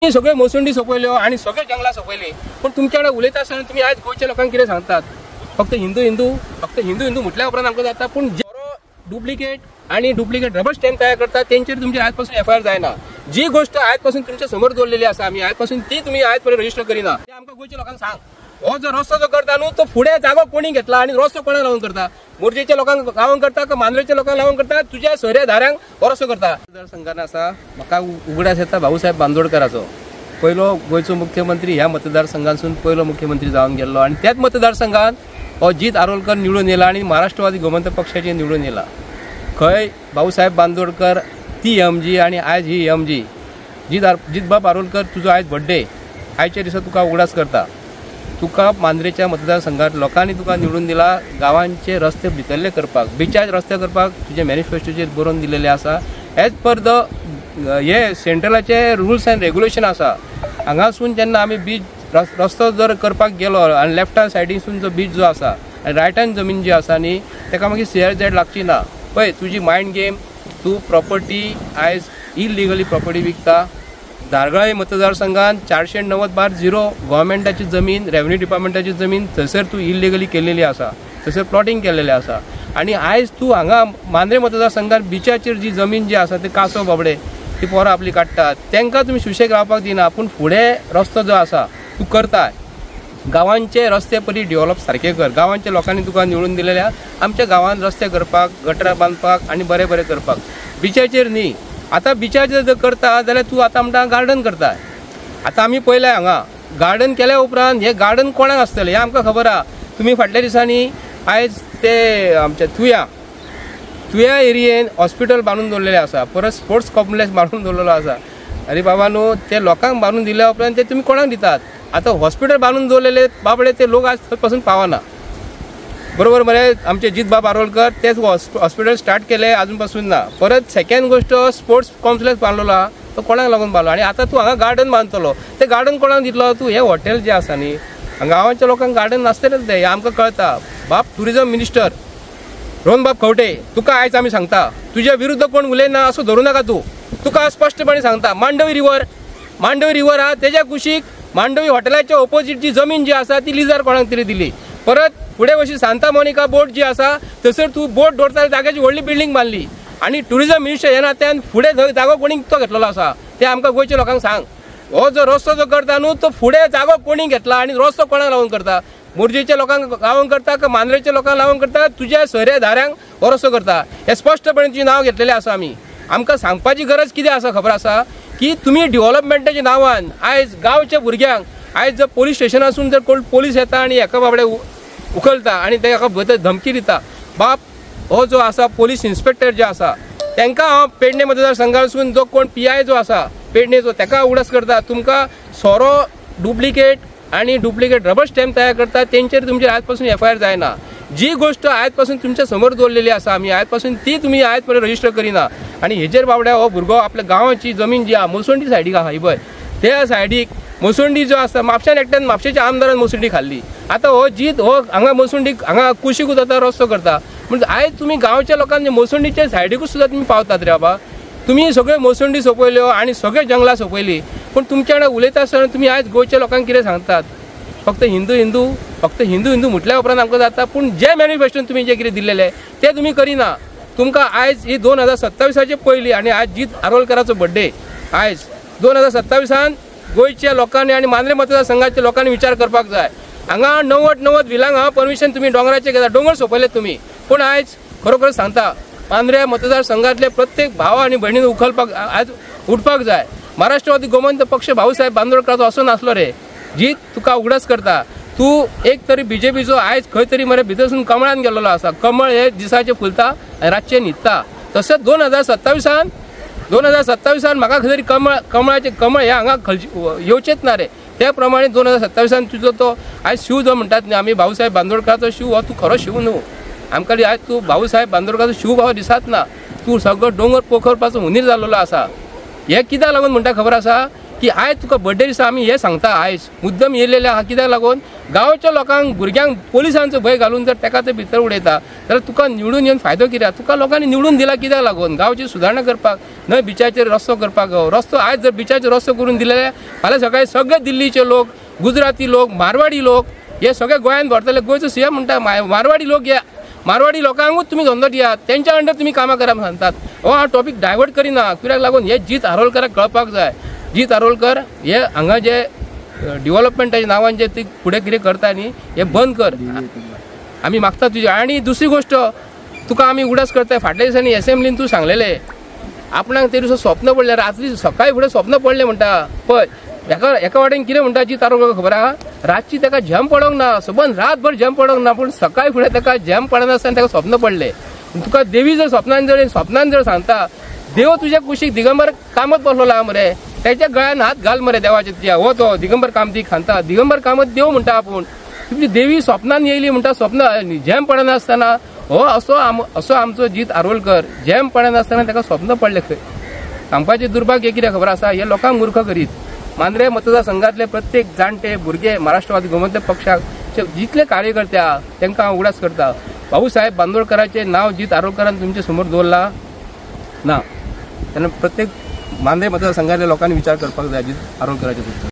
सगळे मोसंडी सोंपयल्यो आनी सगळे जंगलां सोंपयली. पूण तुमच्या कडेन उलयता आसतना तुमी आयज गोंयच्या लोकांक कितें सांगतात? फक्त हिंदू हिंदू, फक्त हिंदू हिंदू म्हटल्या उपरांत आमकां जाता. पूण बरो डुप्लिकेट आनी डुप्लिकेट रबर स्टॅम्प तयार करतात तेंचेर तुमचेर आयज पासून एफआयआर जायना. जी गोश्ट आयज पासून तुमच्या समोर दवरलेली आसा आमी आयज पासून ती तुमी आयज पर्यंत रजिस्टर करिना. ते आमकां गोंयच्या लोकांक सांग, हो जो रस्तो जो करता न्हू तो फुडें जागो कोणी घेतला आनी रस्तो कोणाक लावन करता? मोरजेच्या लोकांक लावन करता का मांद्रेच्या लोकांक लावन करता? तुज्या सोयऱ्या धाऱ्यांक हो रस्तो करता. मतदारसंघान आसा म्हाका उगडास येता भाऊसाहेब बांदोडकराचो, पयलो गोंयचो मुख्यमंत्री ह्या मतदारसंघांतसून पयलो मुख्यमंत्री जावन गेल्लो आनी त्याच मतदारसंघात हो जीत आरोलकर निवडून येयला आनी महाराष्ट्रवादी गोमंतक पक्षाचे निवडून येयला. खंय भाऊसाहेब बांदोडकर ती एम जी आनी आयज ही एम जी. जितबाब आरोलकर तुजो आयज बड्डे, आयच्या दिसा तुका उगडास करता. तुका मांद्रेच्या मतदारसंघात लोकांनी तुका निवडून दिला गांवांचे रस्ते भितरले करपाक, बिचार रस्ते करपाक तुजे मॅनिफेस्टोचेर बरोवन दिलेले आसा. एज पर the हे सेंट्रलाचे रुल्स एंड रेगुलेशन आसा. हांगासून जेन्ना आमी बीच रस्तो जर करपाक गेलो आनी लेफ्ट हँड सायडीसून जो बीच जो आसा आनी रायट हँड जमीन जी आसा न्ही तेका मागीर सीआरझेड लागची ना. पळय तुजी मायंड गेम, तूं प्रॉपर्टी आयज इलिगली प्रॉपर्टी विकता. धारगळे मतदारसंघात 490/0 गव्हर्मेंटाची जमीन, रेव्हेन्यू डिपार्टमेंटाची जमीन थंयसर तूं इलिगली केलेली आसा, थंयसर प्लॉटींग केलेलें आसा. आनी आयज तूं हांगा मांद्रे मतदारसंघात बिचाचेर जी जमीन जी आसा ते कासो बाबडे ती पोरां आपली काडटात, तांकां तुमी सुशेग रावपाक दिना. पूण फुडें रस्तो जो आसा तूं करता. गांवांचे रस्ते पयलीं डेव्हलप सारके कर. गांवांच्या लोकांनी तुका निवडून दिलेल्या आमच्या गांवांत रस्ते करपाक, गटरां बांदपाक आनी बरें बरें करपाक, बिचाचेर न्ही. आतां बिचाचेर जर करता जाल्यार तूं आतां म्हणटा गार्डन करता. आतां आमी पळयलें हांगा गार्डन केल्या उपरांत हें गार्डन कोणाक आसतलें हें आमकां खबर आहा. तुमी फाटल्या दिसांनी आयज ते आमच्या तुया तुया एरियेन हॉस्पिटल बांदून दवरलेलें आसा, परत स्पोर्ट्स कॉम्प्लेक्स बांदून दवरलेलो आसा. आरे बाबा न्हू ते लोकांक बांदून दिल्या उपरांत ते तुमी कोणाक दितात? आतां हॉस्पिटल बांदून दवरलेले बाबडे ते लोक आज थंय पासून पावना. बरोबर मरे? आमचे जितबाब आरोलकर तेच हॉस्पिटल स्टार्ट केले अजून पासून ना. परत सेकंड गोश्ट स्पोर्ट्स कॉम्प्लेक्स बांदलेलो आहा तो कोणाक लागून बांदलो? आनी आतां तूं हांगा गार्डन बांदतलो, तें गार्डन कोणाक दितलो तूं? हें हॉटेल जें आसा न्ही गांवांच्या लोकांक गार्डन नासतलेंच तें, हें आमकां कळता. बाब टुरिजम मिनिस्टर रोहनबाब खंवटे तुका आयज आमी सांगता, तुज्या विरुद्ध कोण उलयना असो धरूं नाका तूं. तुका स्पश्टपणे सांगता, मांडवी रिवर, मांडवी रिवर आहा तेज्या कुशीक मांडवी हॉटेलाच्या ओपोजीट जी जमीन जी आसा ती लिजार कोणाक तरी दिली. परत फुडें वशी सांता मोनिका बोट जी आसा थंयसर तूं बोट दवरता जाग्याची व्हडली बिल्डींग बांदली. आनी टुरिजम मिनिस्टर ह्या नात्यान फुडें जागो कोणी तो घेतलेलो आसा तें आमकां गोंयच्या लोकांक सांग. हो जो रस्तो जो करता न्हू तो फुडें जागो कोणी घेतला आनी रस्तो कोणाक लावन करता? मोरजेच्या लोकांक लावन करता का मांद्रेच्या लोकांक लावन करता? तुज्या सोयऱ्या धाऱ्यांक हो रस्तो करता. हें स्पश्टपणे तुजें नांव घेतलेलें आसा. आमी आमकां सांगपाची गरज कितें आसा खबर आसा की तुमी डेव्हलपमेंटाच्या नांवान आयज गांवच्या भुरग्यांक आयज जर पोलीस स्टेशनासून जर कोण पोलीस येता आनी एका बाबडे उखलता आनी तेका भितर धमकी दिता. बाप हो जो आसा पोलीस इन्स्पेक्टर जे आसा तांकां हांव पेडणे मतदारसंघासून जो कोण पीआय जो आसा पेडणेचो ताका उगडास करता, तुमकां सोरो डुप्लिकेट आनी डुप्लिकेट रबर स्टॅम्प तयार करता तेंचेर तुमचेर आयज पासून एफआयआर जायना. जी गोश्ट आयज पासून तुमच्या समोर दवरलेली आसा आमी आयज पासून ती तुमी आयज पर्यंत रजिस्टर करिना. आनी हेजेर बाबड्या हो भुरगो आपल्या गांवाची जमीन जी आहा मोसंडी सायडीक आहा ही पळय त्या सायडीक मोसंडी जो आसा म्हापश्यान एकट्यान म्हापशेच्या आमदारान मोसंडी खाल्ली. आतां हो जीत हो हांगा मोसंडी हांगा कुशीकूच आतां रस्तो करता. म्हणजे आयज तुमी गांवच्या लोकांक मोसंडीच्या सायडीकूच सुद्दां तुमी पावतात रे बाबा. तुमी सगळे मोसंडी सोंपयल्यो आनी सगळे जंगलां सोंपयली. पूण तुमच्या कडेन उलयता आसतना तुमी आयज गोंयच्या लोकांक कितें सांगतात? फक्त हिंदू हिंदू, फक्त हिंदू हिंदू म्हटल्या उपरांत आमकां जाता. पूण जे मॅनिफेस्टोन तुमी जें कितें दिल्लेलें तें तुमी करिना. तुमकां आयज ही 2027 पयली आनी आयज जीत आरोलकराचो बड्डे, आयज 2027 गोंयच्या लोकांनी आनी मांद्रे मतदारसंघाच्या लोकांनी विचार करपाक जाय. हांगा 90 विलांक हांगा परमिशन तुमी दोंगराचेर घेता, दोंगर सोंपयले तुमी. पूण आयज खरोखर सांगता मांद्रे मतदारसंघातले प्रत्येक भाव आनी भयणीन उखलपाक आयज उठपाक जाय. महाराष्ट्रवादी गोमंत पक्ष भाऊसाहेब बांदोडकराचो असो नासलो रे. जीत तुका उगडास करता, तूं एक तरी बीजेपीचो आयज खंय तरी मरे भितरसून कमळान गेल्लो आसा. कमळ हे दिसाचें फुलता आनी रातचें न्हिदता. तशेंच 2027 म्हाका खंय तरी कमळाचें कमळ हें हांगा येवचेंच ना रे. त्या प्रमाणे 2027 तुजो तो आयज शिव जो म्हणटात न्ही आमी भाऊसाहेब बांदोडकराचो शिव हो तूं खरो शिव न्हू. आमकां आयज तूं भाऊसाहेब बांदोडकराचो शिव भाव दिसात ना. तूं सगळो दोंगर पोखरपाचो हुनीर जाल्लो आसा. हें कित्याक लागून म्हणटा खबर आसा की आयज तुका बर्थडे दिसा आमी हें सांगता, आयज मुद्दम येयलेले आहा कित्याक लागून गांवच्या लोकांक भुरग्यांक पोलिसांचो भंय घालून जर ताका ते भितर उडयता जाल्यार तुका निवडून येवन फायदो कित्याक? तुका लोकांनी निवडून दिला कित्याक लागून? गांवची सुदारणा करपाक न्हय, बिचाचेर रस्तो करपाक. रस्तो आयज जर बिचाचेर रस्तो करून दिले फाल्यां सकाळी सगळे दिल्लीचे लोक, गुजराती लोक, मारवाडी लोक हे सगळे गोंयांत भरतले. गोंयचो सीएम म्हणटा मारवाडी लोक हे, मारवाडी लोकांकूच तुमी धंदो दियात, तेंच्या अंडर तुमी कामां करा म्हूण सांगतात. हो हांव टॉपीक डायवर्ट करिना कित्याक लागून हे जीत आरोलकराक कळपाक जाय. जीत आरोलकर हे हांगा जे डिवलपमेंटाच्या नांवान जे ती फुडें कितें करता न्ही हे बंद कर, आमी मागता तुजे. आनी दुसरी गोश्ट तुका आमी उडास करता, फाटल्या दिसांनी एसेंब्लीन तूं सांगलेलें आपणाक ते दिसा स्वप्न पडलें, रात्री सकाळी फुडें स्वप्न पडलें म्हणटा. पळय एका एका वाटेन कितें म्हणटा जीत आरोलकर खबर आहा, रातची ताका झेम पडोंक ना, सबंद रातभर झेम पडोंक ना, पूण सकाळी फुडें ताका झेम पडनासतना ताका स्वप्न पडलें. तुका देवी जर स्वप्नान जर सांगता, देव तुज्या कुशीक दिगंबर कामत बसलेलो आहा मरे, त्याच्या गळ्यान हात घाल मरे देवाच्या तुज्या, हो तो दिगंबर कामती खांता, दिगंबर कामत देव म्हणटा आपूण. तुमची देवी स्वप्नान येयली म्हणटा, स्वप्न झेम पडनासतना हो असो असो आमचो जीत आरोलकर झेम पडनासतना ताका स्वप्न पडलें खंय. सांगपाचें दुर्भाग्य कितें खबर आसा, हे लोकांक मूर्ख करीत. मांद्रे मतदारसंघातले प्रत्येक जाणटे भुरगे महाराष्ट्रवादी गोमंतक पक्षाक जितले कार्यकर्ते आहा तांकां हांव उगडास करता. भाऊसाहेब बांदोडकराचें नांव जीत आरोलकरान तुमचे समोर दवरला ना, तेन्ना प्रत्येक मांद्रे मतदारसंघातल्या लोकांनी विचार करपाक जाय जीत आरोलकराचे.